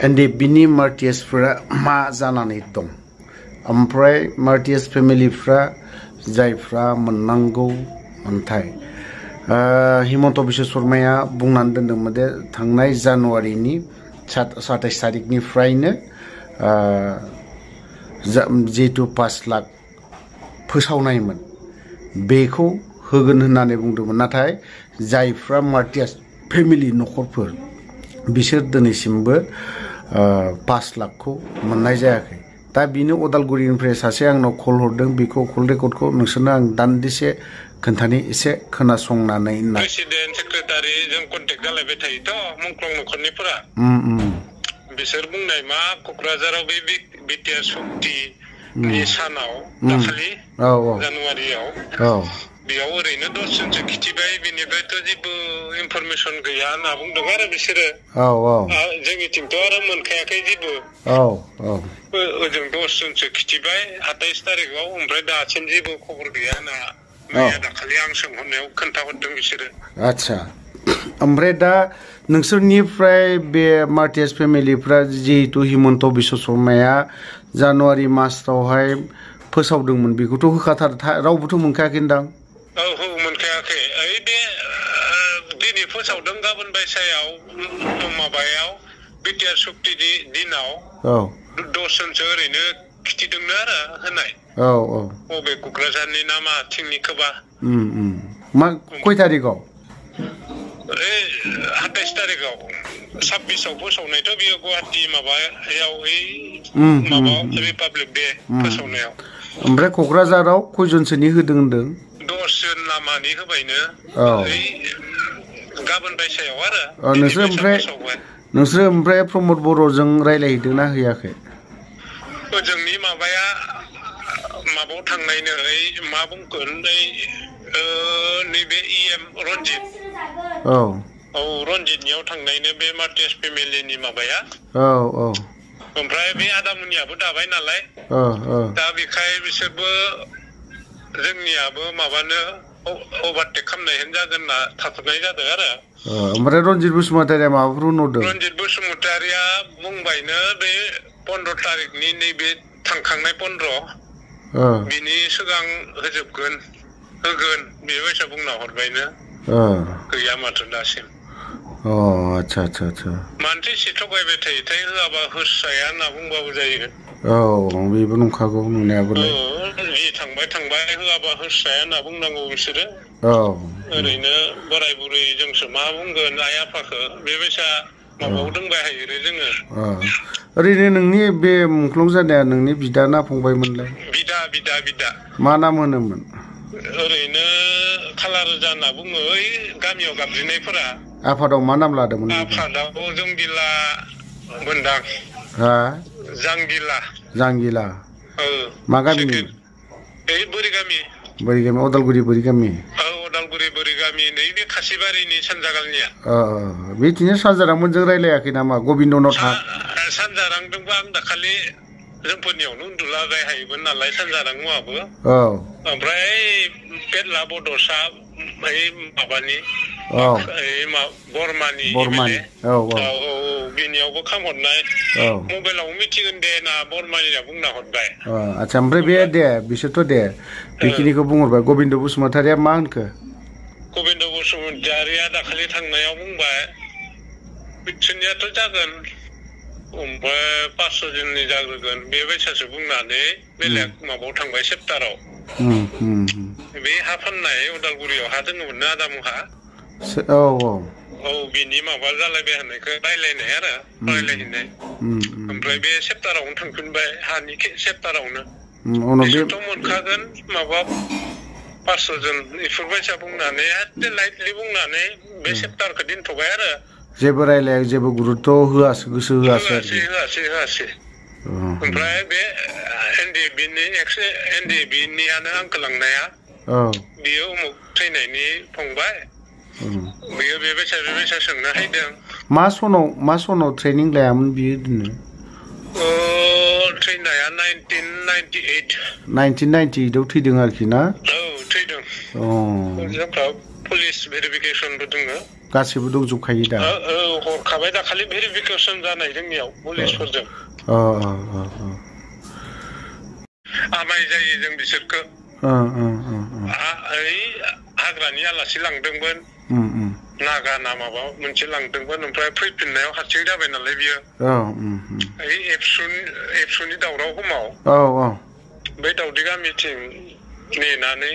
Andy बिनि मार्टियासफोरा मा जानानै दं ओमफ्राय मार्टियास फेमिलिफ्रा जायफ्रा मोननांगौ मोनथाय हिमन्त बिश्व शर्माया बुंनानै दोनदोंमोन दे थांनाय जानुवारिनि 27 तारिखनिफ्रायनो जितु 5 लाख फोसावनायमोन बेखौ होगोन होननानै बुंदोंमोन नाथाय जायफ्रा मार्टियास फेमिलि नखरफोर बिसोर दिनैसिमबो 5 लाखखौ मोननाय जायाखै दा बिनो अदालगुरिनिफ्राय सासे आंनाव कल हरदों बेखौ कल रेकर्डखौ नोंसोरनो आं दान्दिसे खोन्थानि एसे खोनासंनानै प्रेसिडेन्ट सेक्रेटारि जों कन्टेक्ट जालायबाय थायोथ' मुंख्लं नखरनिफोरा बिसोर बुंनाय मा कक्राझाराव बे बिटिआर सक्तिनि सानाव दाखालि जानुवारियाव बेयाव ओरैनो 10 जनसो खिथिबाय बेनिफ्रायथ' जेबो इनफरमेसन गैया होनना बुंदों आरो बिसोरो जोंनिथिंथ' आरो मोनखायाखै जेबो ओजों 10 जनसो खिथिबाय 27 तारिखआव ओमफ्राय दासिम जेबो खबर गैया होनना मैया दाखालि आं सोंहरनायाव खोन्थाहरदों बिसोरो आच्छा ओमफ्राय दा नोंसोरनिफ्राय बे मार्टियास फेमिलिफ्रा जिहेतु हिमन्त बिश्व शर्माया जानुवारि मासावहाय फोसावदोंमोन बेखौथ' होखाथार रावबोथ' मोनखायाखैदां मोनखायाखै ओइ बे दिनै फोसावदों गाबोन बायसायाव माबायाव बिटिआर सक्ति दिनाव 10 जनसो ओरैनो खिथिदोंनो आरो होनाय बबे कक्राझारनि ना मा थिंनिखोबा मा कय तारिखआव 27 तारिखआव 26आव फोसावनायथ' बियो गुवाहाटि माबायाव माबा रिपाब्लिक डे फोसावनायाव ओमफ्राय कक्राझाराव खयजनसोनि होदों होनदों 10 जन लामानि होबायनो गाबोन बायसायाव आरो नोंसोर ओमफ्राय प्रमद बर'जों रायलायहैदोंना हैयाखै जोंनि माबाया माबायाव थांनायनो मा बुंगोन नैबे इएम रन्जित रन्जितनियाव थांनायनो बे मार्टियास फेमिलिनि माबाया ओमफ्राय बे आदामुनियाबो दाबाय नालाय दा बेखाय बिसोरबो जोंनियाबो माबानो अभारटेक खालामनाय जागोन ना थाथ'नाय जादों आरो ओमफ्राय रन्जित बसुमतारिया माबाफोर नुदों रन्जित बसुमतारिया बुंबायनो बे 15 तारिखनि नैबे थांखांनाय 15 बिनि सिगां होगोन बेबायसा बुंना हरबायनो गैया माथो दासिम आच्छा मानसि एसे थगायबाय थायोथाय होआबा होस्राया होनना बुंबाबो जायो बेबो नंखागौ नंनायाबोलाय जि थांबाय होआबा होस्राया होनना बुंनांगौ बिसोरो ओरैनो बोराय बुरै जोंसो मा बुंगोन आइ आफाखौ बेबायसा माबायाव दोंबाय हायो जोङो ओरैनो नोंनि बे मुंख्लं जानाया नोंनि बिदा ना फंबायमोनलाय बिदा मा नाम होनोमोन ओरैनो खालार जाना बुङो ओइ गामियाव गाबज्रिनायफोरा आफादाव मा नाम लादोंमोन आफादाव जंगिला मोनदां जांगिला मा गामिनि बोरि गामि अदालगुरि बोरि गामि अदालगुरि बोरि गामि नैबे खासिबारिनि सानजागालनिया बिदिनो सानजारांमोनजों रायलायाखै नामा गबिन्दनाव सानजारांदोंबो आं दाखालि जोंफोरनियावनो उन्दुलाबाय हायोमोन नालाय सानजारां मुवाबो ओमफ्राय पेटला बड'सा माबानि बरमानि बिनियावबो खामहरनाय मबाइलाव मिथिगोन दे ना बरमानिया बुंना हरबाय आच्छा ओमफ्राय बे दे बिसोरथ' दे बेखिनिखौ बुंहरबाय गबिन्द बसुमतारिया मा होनखो गबिन्द बसुमतारिया दाखालि थांनायाव बुंबाय बिसोरनियाथ' जागोन ओमफ्राय 500 जननि जाग्रोगोन बेबायसासो बुंनानै बेलेग माबायाव थांबाय सेप्टाराव बे हा फाननाय उदालगुरियाव हा दङमोन ना आदामुहा बिनि माबा जालायबाय होननायखौ रायलायनाय आरो रायलायहैनाय ओमफ्राय बे सेप्टारावनो थांफिनबाय हानि सेप्टारावनो बिसोरथ' मोनखागोन माबा 500 जन बेफोरबायसा बुंनानै एसे लाइटलि बुंनानै बे सेप्टारखौ दोनथ'बाय आरो जेबो रायलाया जेबो गुरुत्व होआसै गोसो होआसै ओमफ्राय बे एनडिएबिनियानो आंखौ लांनाया बियो उमुक थैनायनि फंबाय बियो बेबायसा सोंनो हायदों मा सनाव ट्रेनिं लायामोन बियो दिनै थैनाया 1998 आव थैदों आरोखि ना थैदों जोंहा पुलिस भेरिफिकेसनबो दङ गासिबो दंजोबखायो दा हरखाबाय दाखालि भेरिफिकेसन जानाय जोंनियाव पुलिसफोरजों आमाय जायो जों बिसोरखौ हाग्रानि आलासि लांदोंमोन नागा ना माबा मोनसे लांदोंमोन ओमफ्राय फैफिननायाव हारसिं जाबाय नालाय बियो एबसुनि दावराव समाव बे दावदै गामिथिं नेनानै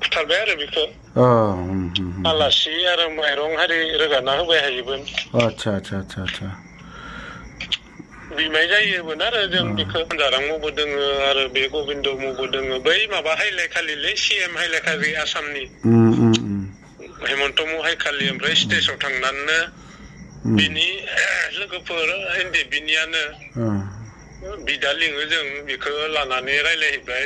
बुथारबाय आरो बेखौ आलासि आरो माइरं हारि रोगाना होबाय हायोमोन आच्छा बिमाय जायोमोन आरो जों बेखौ जारां मबो दोङो आरो बे गबिन्द मबो दोङो बै माबा हाइलाखालिलै CM हाइलाखालि आसामनि हेमन्त महाइखालि ओमफ्राय स्टेजाव थांनानैनो बिनि लोगोफोर NDBनियानो बिदा लिङो जों बेखौ लानानै रायलायहैबाय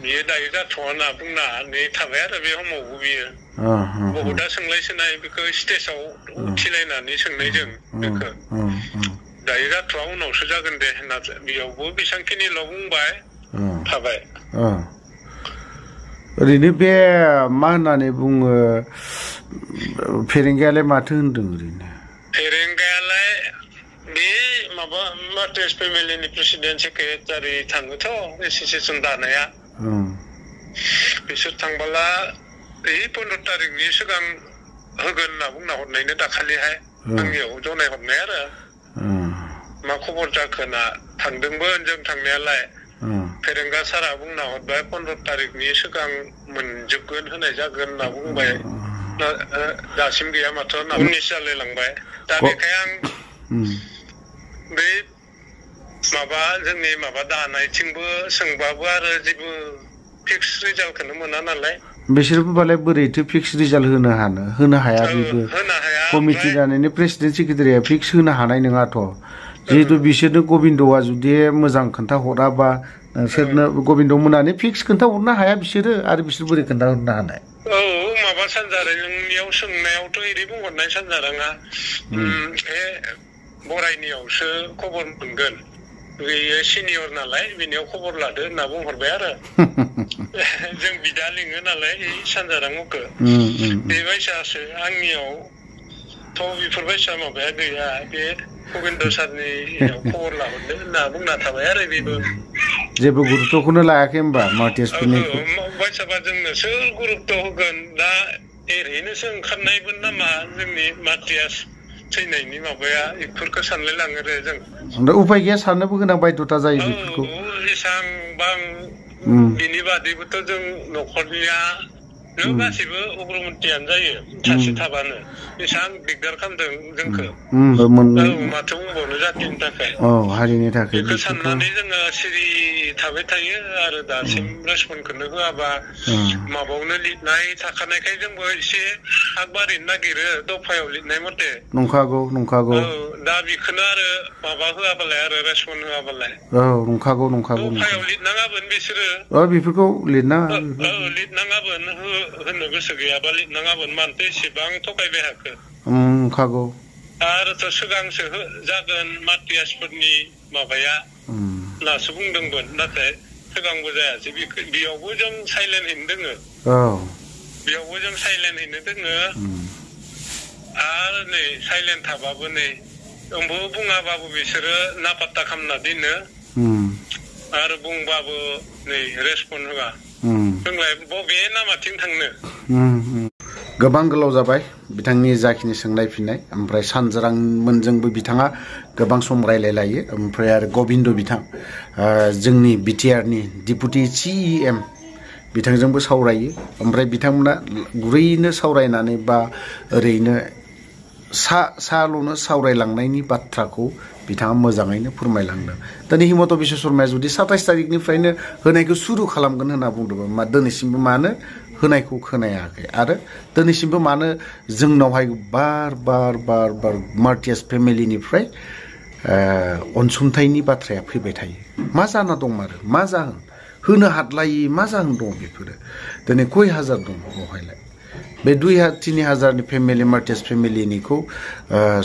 बियो दायो जाथ'आ होनना बुंनानै थाबाय आरो बे समावबो बियो बहुदा सोंलाय सोनाय बेखौ स्टेजाव उथिलायनानै सोंनाय जों बेखौ दायो जाथ'आ उनावसो जागोन दे होनना बेयावबो बेसांखिनिल' बुंबाय थाबाय ओरैनो बे मा होननानै बुङो फेरेंगायालाय माथो होनदों ओरैनो फेरेंगायालाय बे माबा मार्टियास फेमिलिनि प्रेसिडेन्ट सेक्रेटारि थाङोथ' एसोसिएसन दानाया बिसोर थांबोला बै 15 तारिखनि सिगां होगोन होनना बुंना हरनायनो दाखालिहाय आंनियाव जनाय हरनाय आरो मा खबर जाखोना थांदोंमोन जों थांनायालाय फेरेंगा सारा बुंना हरबाय 15 तारिखनि सिगां मोनजोबगोन होनाय जागोन होनना बुंबाय दासिम गैया माथो 19 जालायलांबाय दा बेखाय आं बे माबा जोंनि माबा दानायथिंबो सोंबाबो आरो जेबो फिक्स रिजाल्टखौनो मोना नालाय बिसोरबो बालाय बोरैथो फिक्स रिजाल्ट होनो हाया बेबो कमिटि दानायनि प्रेसिडेन्ट सेक्रेटारिया फिक्स होनो हानाय नङाथ' जिहेतु बिसोरनो गबिन्दआ जुदि मोजां खोन्था हराबा नोंसोरनो गबिन्द मोनानो फिक्स खोन्था हरनो हाया बिसोरो आरो बिसोर बोरै खोन्था हरनो हानाय माबा सानजारांनियाव सोंनायावथ' ओरै बुंहरनाय सानजाराङा बरायनियावसो खबर मोनगोन बेयो सिनियर नालाय बिनियाव खबर लादो होनना बुंहरबाय आरो जों बिदा लिङो नालाय सानजारांखौ बेबायसासो आंनियावथ' बेफोरबायसा माबाया गैया बे गबिन्द सारनियाव खबर लाहरदो होनना बुंना थाबाय आरो बेबो जेबो गुरुत्वखौनो लायाखै होमबा मार्टियासफोरनिखौ बायसाबा जोंनो सोर गुरुत्व होगोन दा ओरैनोसो ओंखारनायमोन नामा जोंनि मार्टियास थैनायनि माबाया बेफोरखौ सानलाय लाङो रे जों ओमफ्राय उपाय गैया साननोबो गोनां बायध'था जायो बेफोरखौ एसांबां बिनि बादैबोथ' जों न'खरनिया गासिबो उग्रमन्थियानो जायो सासे थाबानो एसां दिगदार खालामदों जोंखौ माथो बुंबावनो जातिनि थाखाय हारिनि थाखाय बेखौ साननानै जोङो सिरि थाबाय थायो आरो दासिम रेसपन्सखौनो होआबा माबायावनो लिरनाय थाखानायखाय जोंबो एसे आगबारिनो नागिरो दफायाव लिरनाय मथे नंखागौ दा बेखौनो आरो माबा होआबालाय आरो रेसपन्स होआबालाय नंखागौ दफायाव लिरनाङाबोन बिसोरो बेफोरखौ लिरनाङाबोन होनो गोसो गैयाबा लिरनाङाबोन मानोथो एसेबां थगायबाय हाखो नंखागौ आरोथ' सिगांसो जागोन मार्टियासफोरनि माबाया होननासो बुंदोंमोन नाथाय सिगांबो जायासै बेयावबो जों साइलेन्ट हैनो दोङो आरो नै साइलेन्ट थाबाबो नै ओमबो बुङाबाबो बिसोरो नापात्ता खालामना दोनो आरो बुंबाबो नै रेसपन्स होआ जोंलाय बबे लामाथिं थांनो गोबां गोलाव जाबाय बिथांनि जाखिनि सोंनाय फिननाय ओमफ्राय सानजारांमोनजोंबो बिथाङा गोबां सम रायलायलायो ओमफ्राय आरो गबिन्द बिथां जोंनि बिटिआरनि डिपुटि CEM बिथांजोंबो सावरायो ओमफ्राय बिथांमोना गुरैनो सावरायनानै बा ओरैनो साल'नो सावरायलांनायनि बाथ्राखौ बिथाङा मोजाङैनो फोरमायलांदों दिनै हिमन्त बिश्व शर्माया जुदि 27 तारिखनिफ्रायनो होनायखौ सुरु खालामगोन होनना बुंदोंमोन दिनैसिमबो मानो होनायखौ खोनायाखै आरो दिनैसिमबो मानो जोंनावहाय बार मार्टियास फेमिलिनिफ्राय अनसुंथाइनि बाथ्राया फैबाय थायो मा जाना दं आरो मा जाहोन होनो हादलायै मा जाहोन दं बेफोरो दिनै कय हाजार दं बेवहायलाय बे 2-3 हाजारनि फेमिलि मार्टियास फेमिलिनिखौ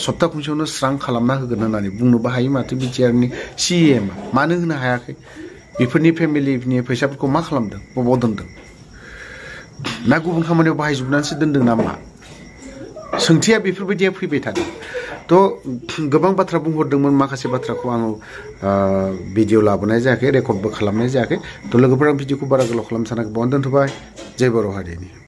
सप्ता खनसेयावनो स्रां खालामना होगोन होननानै बुंनोबो हायो माथो बिटिआरनि CEM मानो होनो हायाखै बेफोरनि फेमिलिनि फैसाफोरखौ मा खालामदों बबाव दोनदों ना गुबुन खामानियाव बाहायजोबनानैसो दोनदों नामा सोंथिया बेफोरबायदिया फैबाय थादों थ' गोबां बाथ्रा बुंहरदोंमोन माखासे बाथ्राखौ आं भिडिअ लाबोनाय जायाखै रेकर्डबो खालामनाय जायाखै थ' लोगोफोर आं भिडिअखौ बारा गोलाव खालामनो सानाखै बावनो दोनथ'बाय जय बर' हारिनि